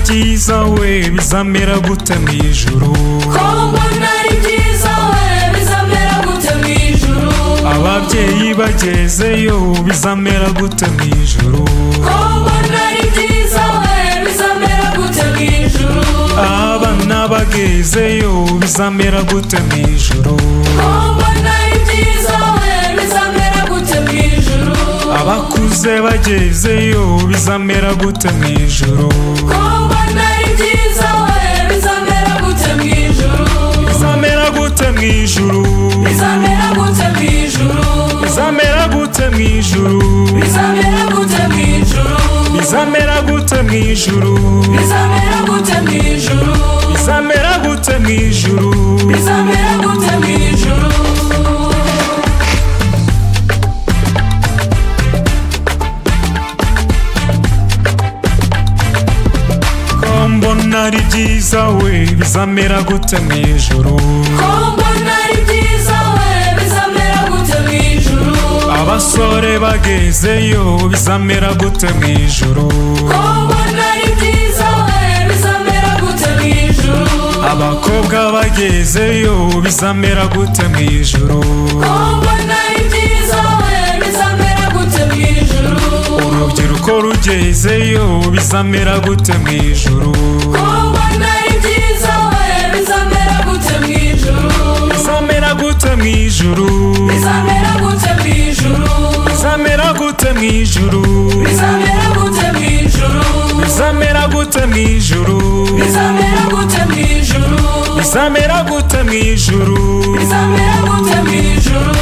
byiza we bizamera gute mu ijuru? Ko mbona ari byiza we bizamera gute mu ijuru? Ababyeyi bagezeyo bizamera gute mu ijuru? Ko mbona ari byiza we bizamera gute mu ijuru? Abana bagezeyo bizamera gute mu ijuru? Ko mbona ari byiza we bizamera gute mu ijuru? Abakuze bagezeyo bizamera gute mu ijuru? Ko mbona ari byiza we bizamera gute mu ijuru? Bizamera gute mu ijuru? Bizamera gute mu ijuru? Bizamera gute mu ijuru? Bizamera gute mu ijuru? Bizamera gute mu ijuru? Bizamera gute mu ijuru? Bizamera gute mu ijuru? Bizamera gute mu ijuru? Ko mbona ari byiza we bizamera gute mu ijuru? Ko mbona ari byiza we bizamera gute mu ijuru? Abasore bagezeyo bizamera gute mu ijuru? Ko mbona ari byiza we bizamera gute mu ijuru? Abakobwa bagezeyo bizamera gute mu ijuru? Ko mbona ari byiza we bizamera gute mu ijuru? Urubyiruko rugezeyo bizamera gute mu ijuru? Ko mbona ari byiza we bizamera gute mu ijuru? Bizamera gute mu ijuru? Bizamera gute mu ijuru? Bizamera gute mu ijuru? Bizamera gute mu ijuru? Bizamera gute mu ijuru? Bizamera gute mu ijuru? Bizamera gute mu ijuru? Bizamera gute mu ijuru?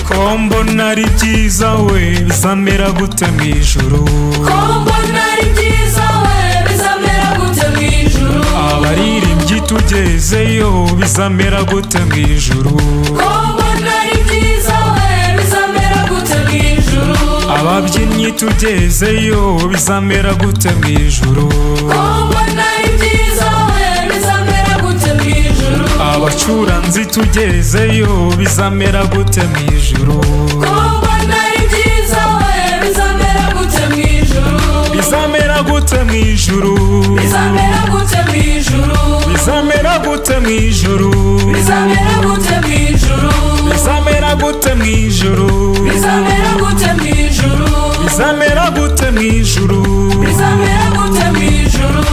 Ko mbona ari byiza we bizamera gute mu ijuru? Ko mbona ari byiza we bizamera gute mu ijuru? Abaririmbyi tugezeyo bizamera gute mu ijuru? Ko mbona ari byiza we bizamera gute mu ijuru? Ababyinnyi tugezeyo bizamera gute mu ijuru? Ko mbona ari byiza we bizamera gute mu ijuru? Abacuranzi tugezeyo bizamera gute mu ijuru? Ko mbona ari byiza we bizamera gute mu ijuru? Bizamera gute mu ijuru? Bizamera gute mu ijuru? Bizamera gute mu ijuru? Bizamera gute mu ijuru? Bizamera gute mu ijuru? Bizamera gute mu ijuru? Bizamera gute mu ijuru? Bizamera gute mu ijuru?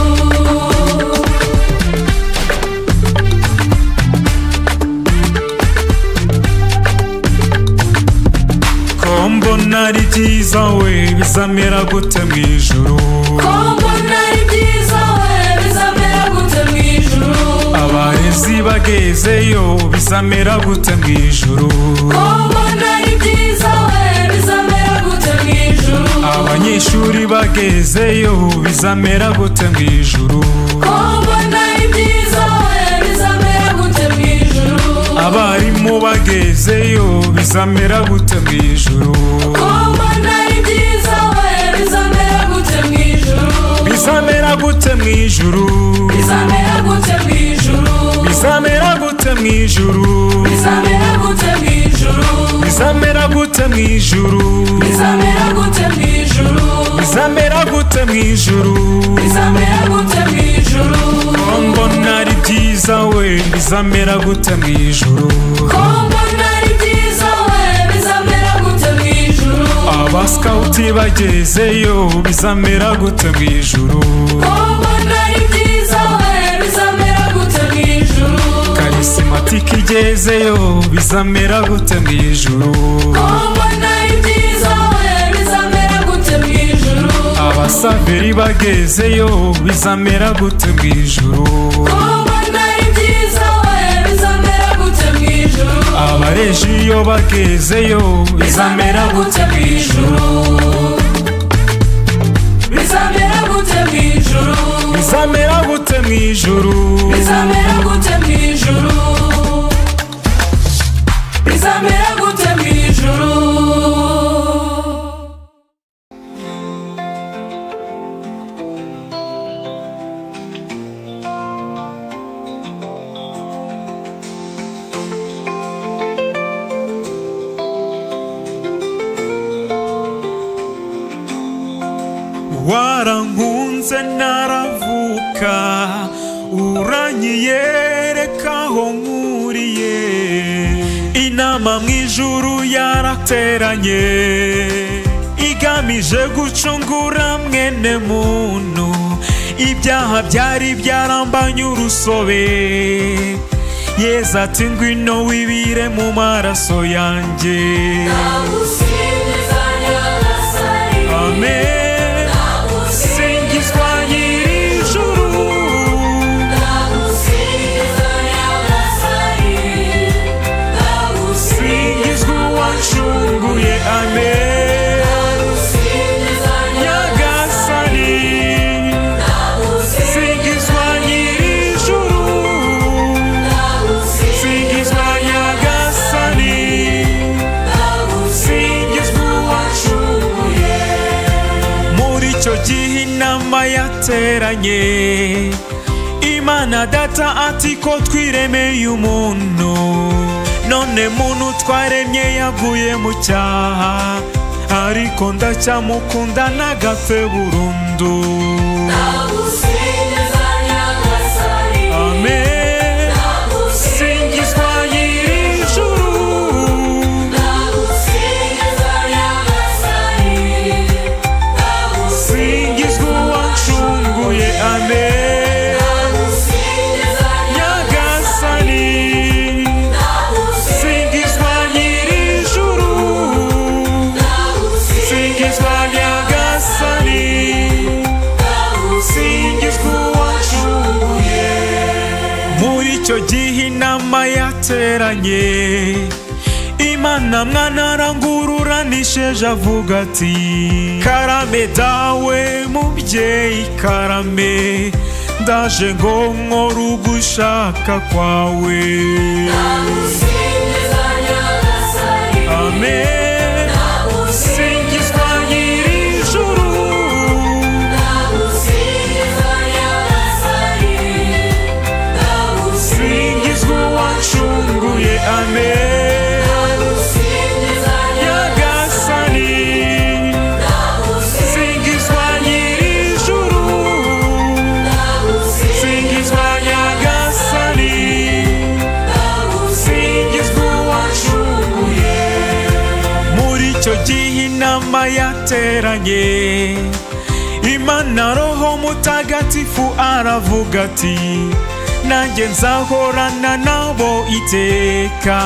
Ko mbona ari byiza we bizamera gute mu ijuru? Ko mbona ari byiza we bizamera gute mu ijuru? Abarezi bagezeyo bizamera gute mu ijuru? Ko mbona ari byiza we bizamera gute mu ijuru? Abanyeshuri bagezeyo bizamera gute mu ijuru? Ko mbona ari byiza we bizamera gute mu ijuru? Abarimu bagezeyo bizamera gute mu ijuru? Ko mbona ari byiza we bizamera gute mu ijuru? Bizamera gute mu ijuru? Bizamera gute mu ijuru? Bizamera gute mu ijuru? Bizamera gute mu ijuru? Bizamera gute mu ijuru? Bizamera gute mu ijuru? Bizamera gute mu ijuru? Bizamera gute mu ijuru? Ko mbona ari byiza we bizamera gute mu ijuru? Ko mbona ari byiza we bizamera gute mu ijuru? Abasikawuti bagezeyo bizamera gute mu ijuru? Ko mbona ari byiza we bizamera gute mu ijuru? Karisimatike igezeyo bizamera gute mu ijuru? Ko mbona ari byiza we bizamera gute mu ijuru? Abasaveri bagezeyo bizamera gute mu ijuru? Ko mbona ari byiza we bizamera gute mu ijuru? Abarejiyo bagezeyo bizamera gute mu ijuru? Bizamera gute mu ijuru? Bizamera gute mu ijuru? Bizamera gute mu ijuru? Bizamera gute mu ijuru? Warankunze naravuka, uranyiyereka aho nkuriye. Inama mu ijuru yarateranye, igamije gucungura mwene muntu. Ibyaha byari byarambanye urusobe, Yezu ati ngwino wibire mu maraso yanjye. Ndagusingiza Nyagasani, Amen. Singizwa nyir'ijuru, ndagusingiza Nyagasani, singizwa uwancunguye. Amen. Ndagusingiza Nyagasani, singizwa nyir'ijuru, singizwa Nyagasani, singizwa uwancunguye. Muri icyo gihe inama yateranye, Imana Data ati ko twiremeye umuntu, none muntu twaremye yaguye mu cyaha, ariko ndacyamukunda nagapfe burundu. Ndagusingiza Nyagasani, Amen. Singizwa nyir'ijuru, ndagusingiza Nyagasani, singizwa uwancunguye. Amen. Ndagusingiza Nyagasani, singizwa nyir'ijuru, singizwa Nyagasani, singizwa uwancunguye. Muri icyo gihe inama yateranye, Imana Mwana arangururanishije avuga ati karame dawe mubyeyi karame, ndaje ngo nkore ugushaka kwawe. Ndagusingiza Nyagasani, Amen. Singizwa nyir'ijuru, ndagusingiza Nyagasani, singizwa uwancunguye. Amen. Ndagusingiza Nyagasani, singizwa nyir'ijuru, singizwa Nyagasani, singizwa uwancunguye. Muri icyo gihe inama yateranye, Imana Roho Mutagatifu aravuga ati nanjye nzahorana nabo iteka,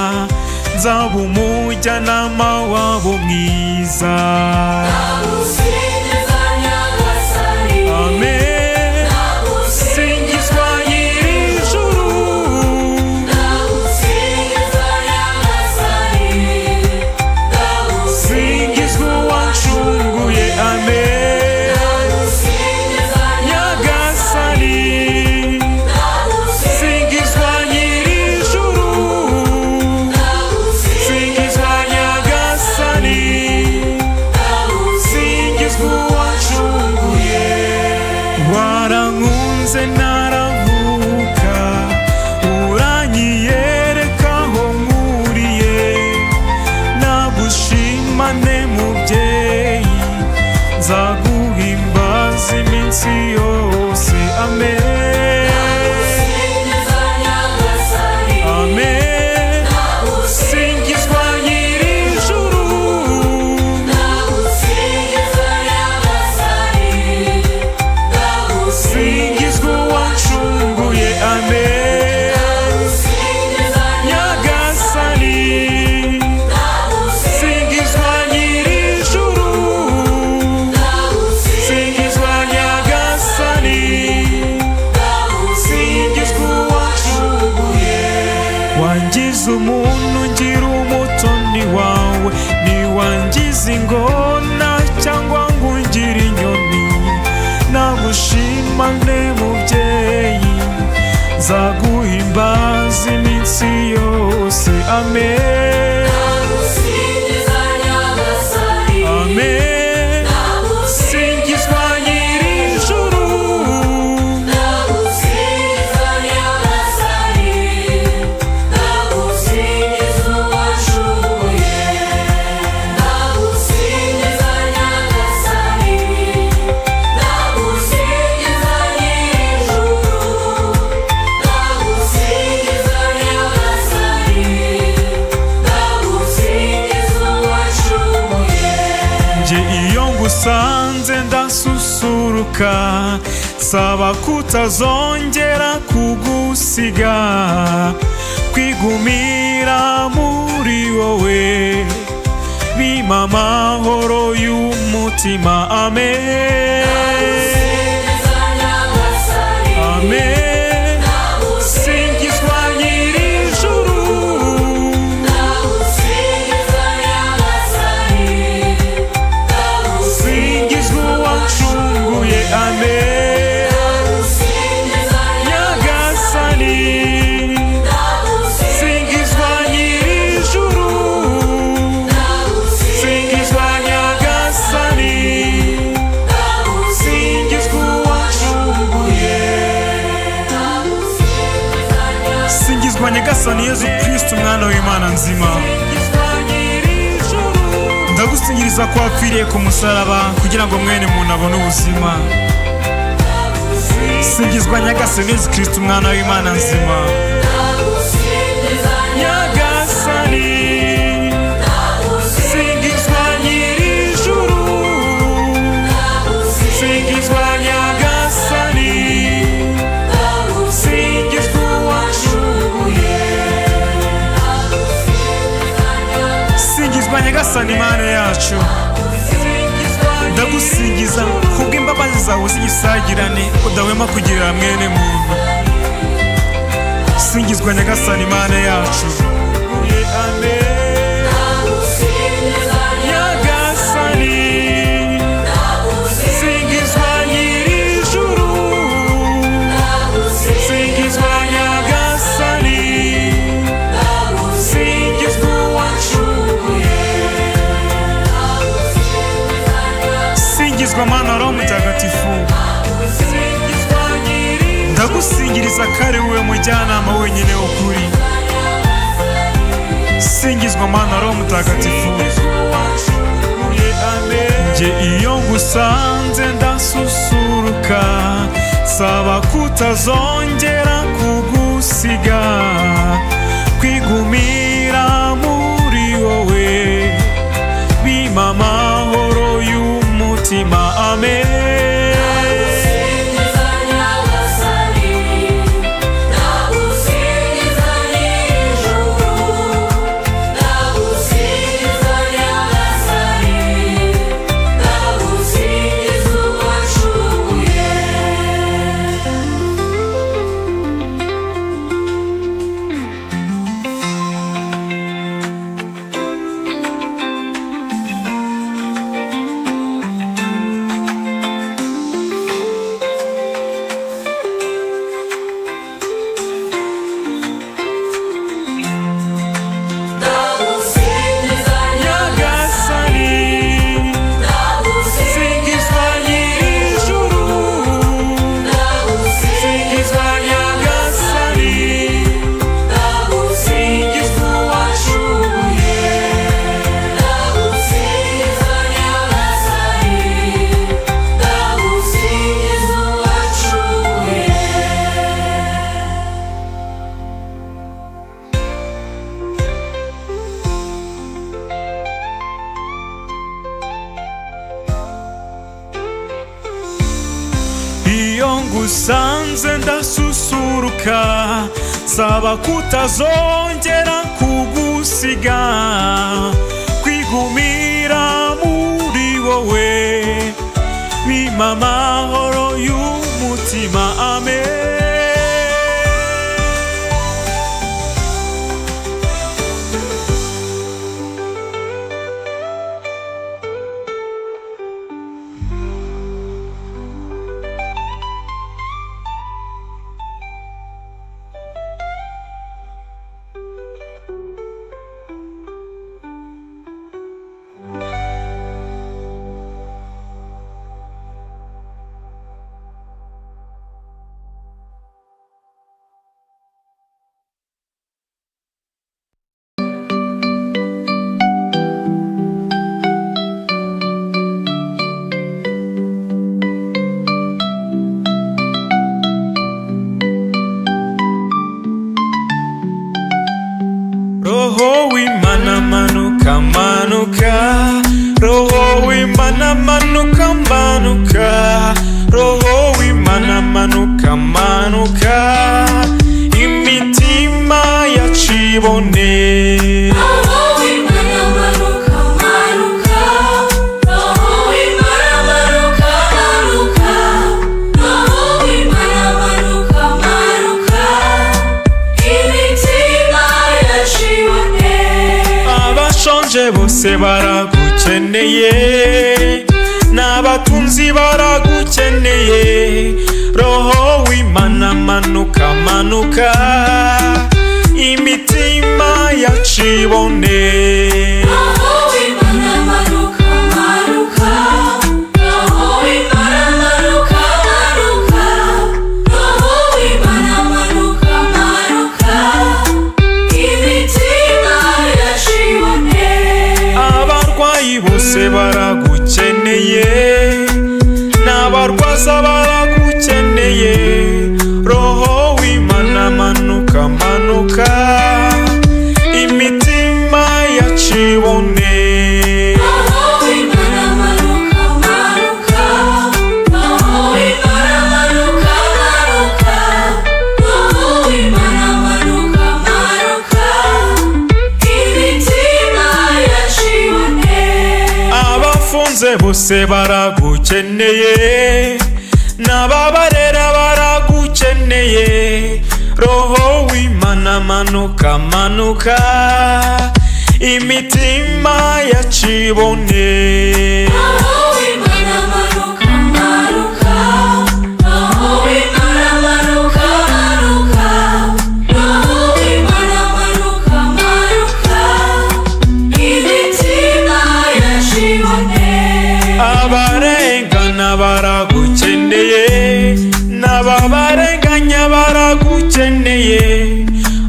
nzaba umujyanama wabo mwiza. Ndagusingiza Nyagasani, Amen. Singizwa nyir'ijuru, ndagusingiza Nyagasani, singizwa uwancunguye. Amen. Ndagusingiza Nyagasani, singizwa nyir'ijuru, singizwa Nyagasani, singizwa uwancunguye. Warankunze naravuka, uranyiyereka aho nkuriye. Nagushimane mubyeyi, nzaguhimbaza iminsi yose. Amen. Ndagusingiza Nyagasani, Amen. Singizwa nyir'ijuru, ndagusingiza Nyagasani, singizwa uwancunguye. Amen. Ndagusingiza Nyagasani, singizwa nyir'ijuru, singizwa Nyagasani, singizwa uwancunguye. Wangize umuntu ngira umutoni wawe, ntiwangize ingona cyangwa ngo ungire inyoni. Nagushimane mubyeyi, nzaguhimbaza iminsi yose. Amen. Ndagusingiza Nyagasani, Amen. Singizwa nyir'ijuru, ndagusingiza Nyagasani, ndagusingiza uwancunguye, ndagusingiza Nyagasani. ngusanze ndasusuruka, saba kutazongera kugusiga, kwigumira muri wowe bima amahoro y'umutima. Amen, amen. Singizwa nyir'ijuru, singizwa uwancunguye. Amen, Nyagasani, singizwa nyir'ijuru, singizwa Nyagasani, singizwa uwancunguye. Singizwa Nyagasani Yezu Kristu, mwana w'Imana nzima. Ndagusingiriza ko wapfiriye ku musaraba kugira ngo mwene muntu abone ubuzima. Singizwa Nyagasani Yezu Kristu, mwana w'Imana nzima. Nyagasani, singizwa nyir'ijuru, singizwa Nyagasani, singizwa uwancunguye. Singizwa Nyagasani Imana yacu, ndagusingiza kubw'imbabazi zawe z'igisagirane udahwema kugirira mwene muntu. Singizwa Nyagasani Imana yacu. Nyagasani, singizwa nyir'ijuru, singizwa Nyagasani, singizwa uwancunguye. Singizwa Mana Roho Mutagatifu, ndagusingiriza ko ari wowe mujyanama wenyine w'ukuri. Singizwa Mana Roho Mutagatifu. Njye iyo ngusanze ndasusuruka, saba kutazongera kugusiga, kwigumira muri wowe bima amahoro y'umutima. Amen. Nyagasani, singizwa nyir'ijuru, singizwa Nyagasani, singizwa uwancunguye. Iyo ngusanze ndasusuruka, saba kutazongera kugusiga, kwigumira muri wowe bima amahoro y'umutima. Amen. w'Imana manuka manuka, Roho w'Imana manuka manuka, imitima yacibone. Roho w'Imana manuka manuka, Roho w'Imana manuka manuka, Roho w'Imana manuka manuka, imitima yacibone. Abashonje bose baragukeneye, n'abatunzi baragukeneye, Roho w'Imana manuka manuka, imitima yacibone. Roho w'Imana manuka manuka, Roho w'Imana manuka manuka, Roho w'Imana manuka manuka, imitima yacibone. Abarwayi bose baragukeneye, n'abarwaza baragukeneye, Roho w'Imana manuka manuka, imitima yacibone. Roho w'Imana manuka manuka, Roho w'Imana manuka manuka, Roho w'Imana manuka manuka, imitima yacibone. Abafunze bose baragukeneye, n'ababarera baragukeneye, Roho w'Imana manuka manuka, imitima yacibone. Roho w'Imana manuka manuka, Roho w'Imana manuka manuka, Roho w'Imana manuka manuka, imitima yacibone. Abarengana baragukeneye, n'ababarenganya baragukeneye,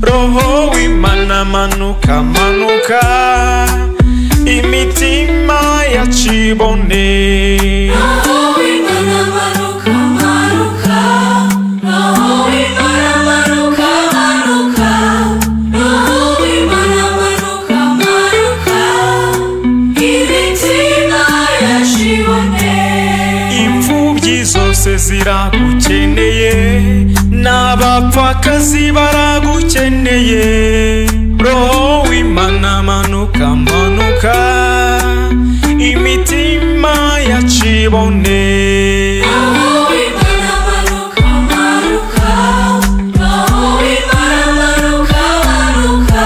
Roho w'Imana manuka manuka, imitima yacibone. Roho w'Imana manuka manuka, Roho w'Imana manuka manuka, Roho w'Imana manuka manuka, imitima yacibone. Imfubyi zose ziragukeneye, n'abapfakazi baragukeneye, Roho w'Imana manuka manuka, imitima yacibone. Roho w'Imana manuka manuka, Roho w'Imana manuka manuka,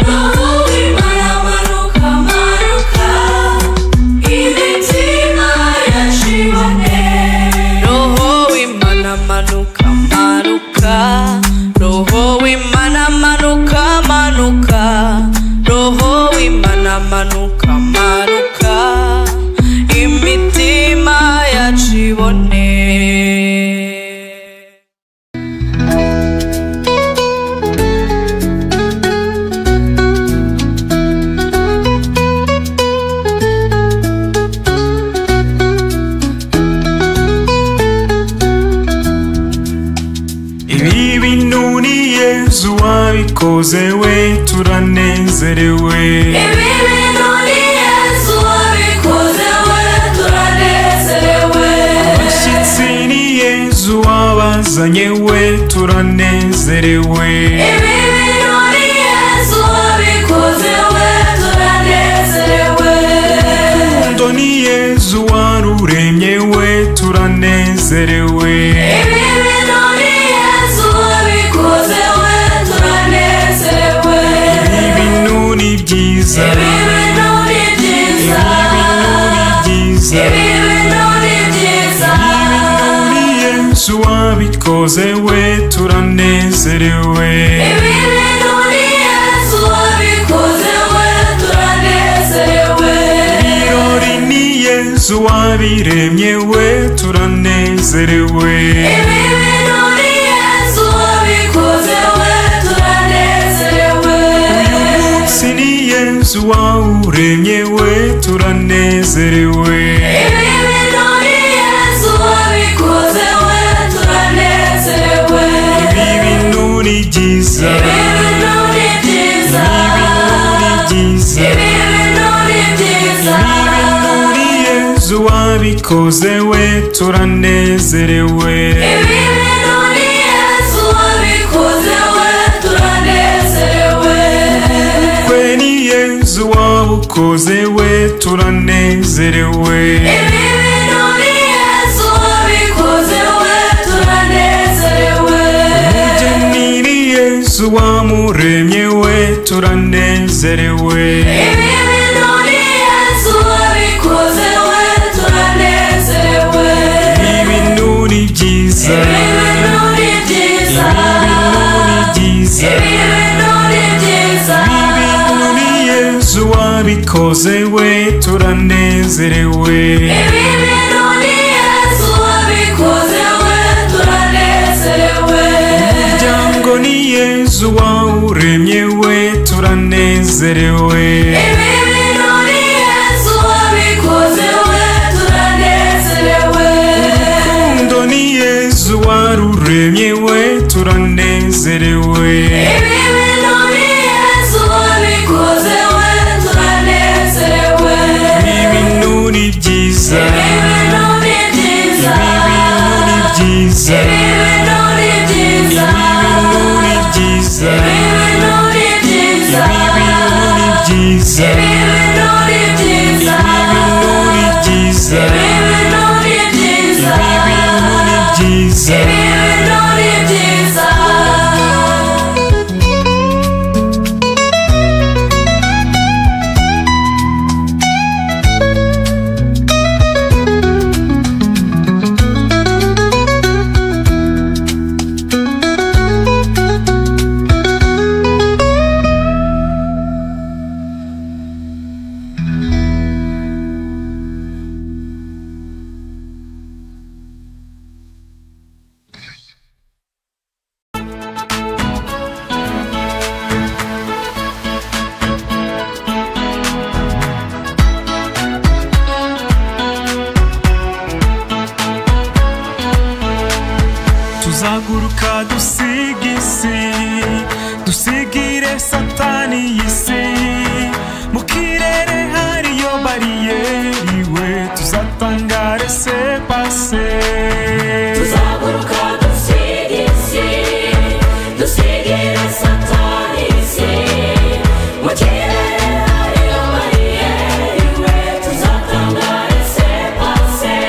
Roho w'Imana manuka manuka, imitima yacibone. Roho w'Imana manuka manuka, Roho w'Imana manuka manuka, Roho w'Imana manuka manuka, imitima yacibone. Ibi bintu ni Yezu wabikoze we, turanezerewe. Ibi bintu ni Yezu wabikoze we, turanezerewe. Abashyitsi ni Yezu wabazanye we, turanezerewe. Ibi bintu ni Yezu wabikoze we, turanezerewe. Urukundo ni Yezu waruremye we, turanezerewe. Ibi bintu ni Yezu wabikoze we, turanezerewe. Ibi bintu ni byiza, Ibi bintu ni byiza, ibi bintu ni byiza, ibi bintu ni byiza. Ibi bintu ni Yezu wabikoze we, turanezerewe. Ibi bintu ni Yezu wabikoze we, turanezerewe. Ibirori ni Yezu wabiremye we, turanezerewe. Ibi bintu ni Yezu wabikoze we, turanezerewe. Uyu munsi ni Yezu wawuremye we, turanezerewe. Ibi bintu ni Yezu wabikoze we, turanezerewe. Ibi bintu ni byiza, Ibi bintu ni byiza, ibi bintu ni byiza, ibi bintu ni byiza. Ibi bintu ni Yezu wabikoze we turanezerewe. Ibi bintu ni Yesu wabikoze we turanezerewe. Ubukwe ni Yesu wabukoze we turanezerewe. Ibi bintu ni Yesu wabikoze we turanezerewe. Umugeni ni Yesu wamuremye we turanezerewe. Ibi bintu ni Yesu wabikoze we turanezerewe. Ibintu ni byiza. Ibi bintu ni byiza. Ibintu ni byiza. Ibi bintu ni byiza. Ibintu ni Yesu wabikoze we turanezerewe. Ibi bintu ni Yesu wabikoze we turanezerewe. Umuryango ni Yesu wawuremye we turanezerewe. Ibi bintu ni Yesu wabikoze we turanezerewe. Urukundo ni Yesu waruremye we turanezerewe. Ibi bintu ni Yesu wabikoze we turanezerewe. Ibintu ni byiza. Ibi bintu ni byiza. Ibintu ni byiza. Ibi bintu ni byiza. Ibintu ni byiza. Ibi bintu ni byiza. Ibintu ni byiza. Ibi bintu ni byiza. Ibintu ni byiza. Ibi bintu ni byiza. Ibintu ni byiza. Ibi bintu ni byiza. Tuzaguruka dusiga isi, dusigire satani y'isi. Mu kirere hariyo bariyeri we, tuzatanga laissez-passer. Tuzaguruka dusiga isi, dusigire satani isi. Mu kirere hariyo bariyeri we, tuzatanga laissez-passer.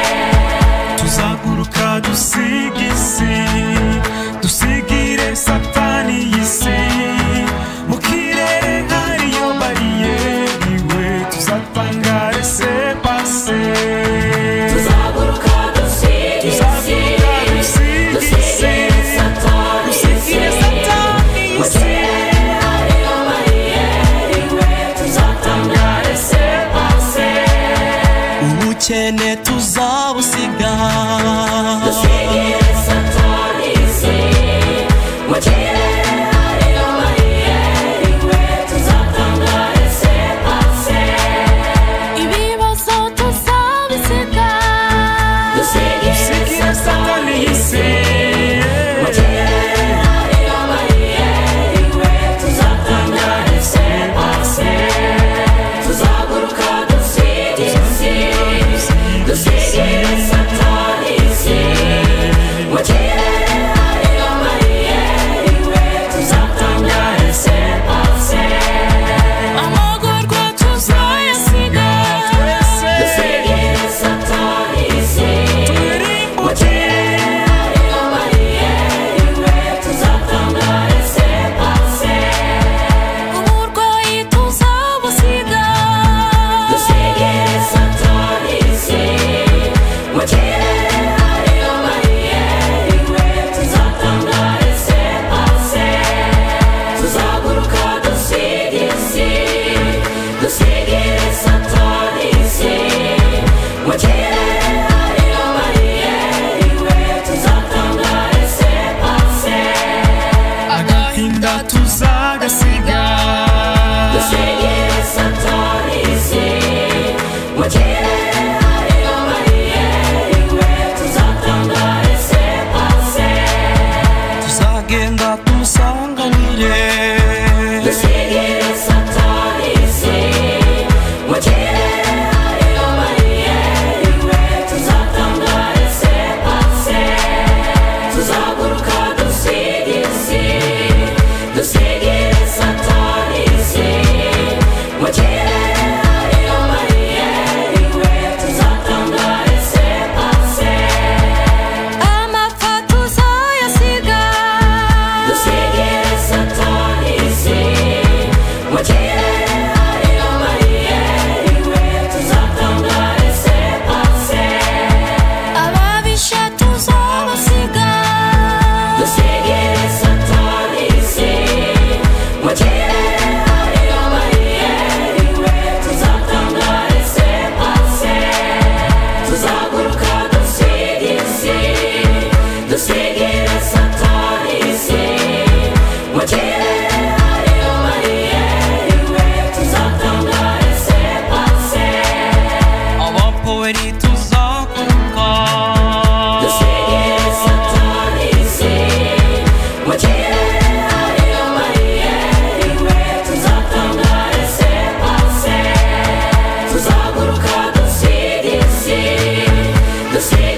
Tuzaguruka dusiga isi, dusigire satani y'isi. Mu kirere hariyo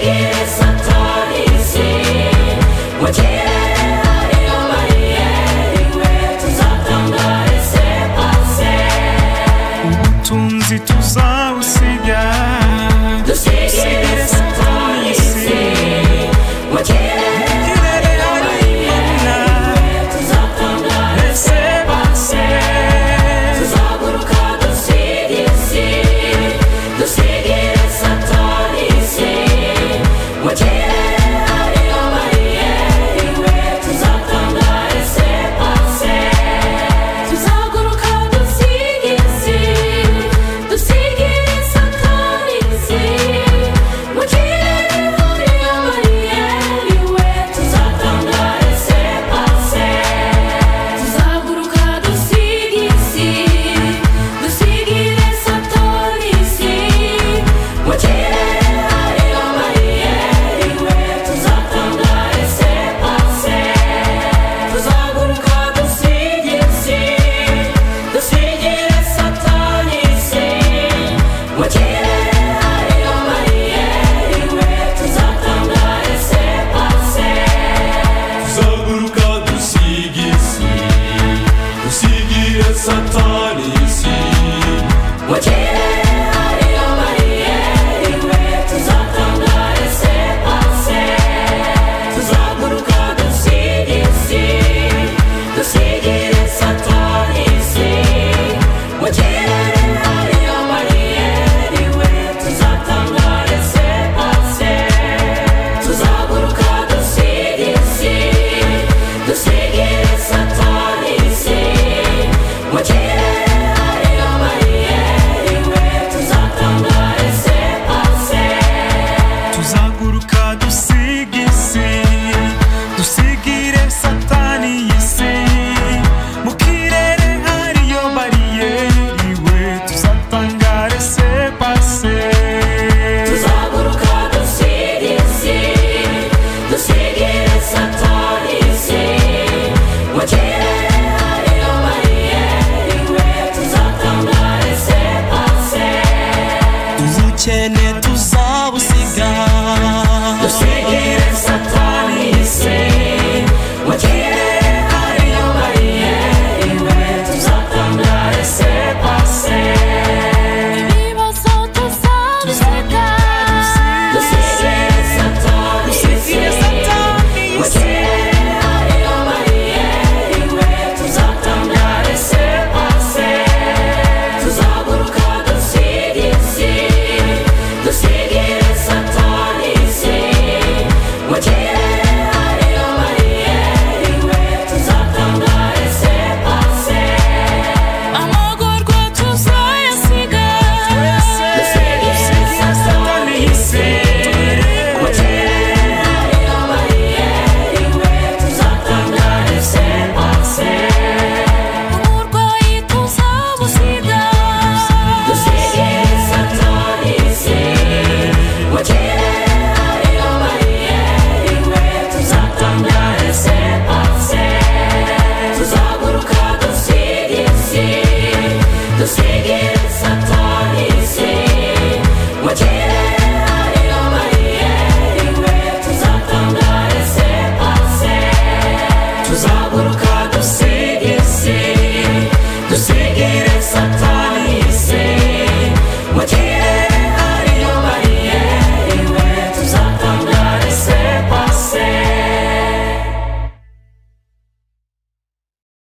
Dusigire Satani isi, mu kirere hariyo bariyeri we, tuzatanga laissez-passer. Ubutunzi tuzawusiga, Dusigire Satani isi, mu kirere kirere hari Imana, tuzatanga laissez-passer. Tuzaguruka dusige isi, dusigire Satani isi, mu kirere hariyo bariyeri we, tuzatanga laissez-passer. Tuzaguruka dusige isi, dusigire Satani isi, mu kirere hariyo bariyeri we, tuzatanga laissez-passer. Tuzaguruka dusige isi, dusigire Satani isi, mu kirere hariyo bariyeri we, tuzatanga laissez-passer. Tuzaguruka dusige isi, dusigire Satani isi, mu kirere hariyo bariyeri we, tuzatanga laissez-passer. Tuzaguruka dusige isi, dusigire Satani isi, Mu kirere hariyo bariyeri we, tuzatanga laissez-passer. Tuzaguruka dusige isi, dusigire Satani isi, mu kirere hariyo bariyeri we, tuzatanga laissez-passer. Tuzaguruka dusige isi, dusigire Satani isi, mu kirere hariyo bariyeri we, tuzatanga laissez-passer. Tuzaguruka dusige isi, dusigire Satani isi, mu kirere hariyo bariyeri we, tuzatanga laissez-passer. Tuzaguruka dusige isi, dusigire Satani isi, mu kirere hariyo bariyeri we, tuzatanga laissez-passer. Ubukene tuzabusiga, Dusigire Satani isi, mu kirere hariyo bariyeri we, tuzatanga laissez-passer. Ibibazo tuzabisiga, Dusigire Satani isi, mu kirere hariyo bariyeri we, tuzatanga laissez-passer. Tuzaguruka dusige isi, dusigire Satani isi, mu kirere hariyo bariyeri we, tuzatanga laissez-passer. Amagorwa tuzayasiga, Dusigire Satani isi, mu kirere hariyo bariyeri we, tuzatanga laissez-passer. Uburwayi tuzabusiga, Dusigire Satani isi, mu kirere hariyo bariyeri we, tuzatanga laissez-passer. Tuzaguruka dusige isi, dusigire Satani isi, mu kirere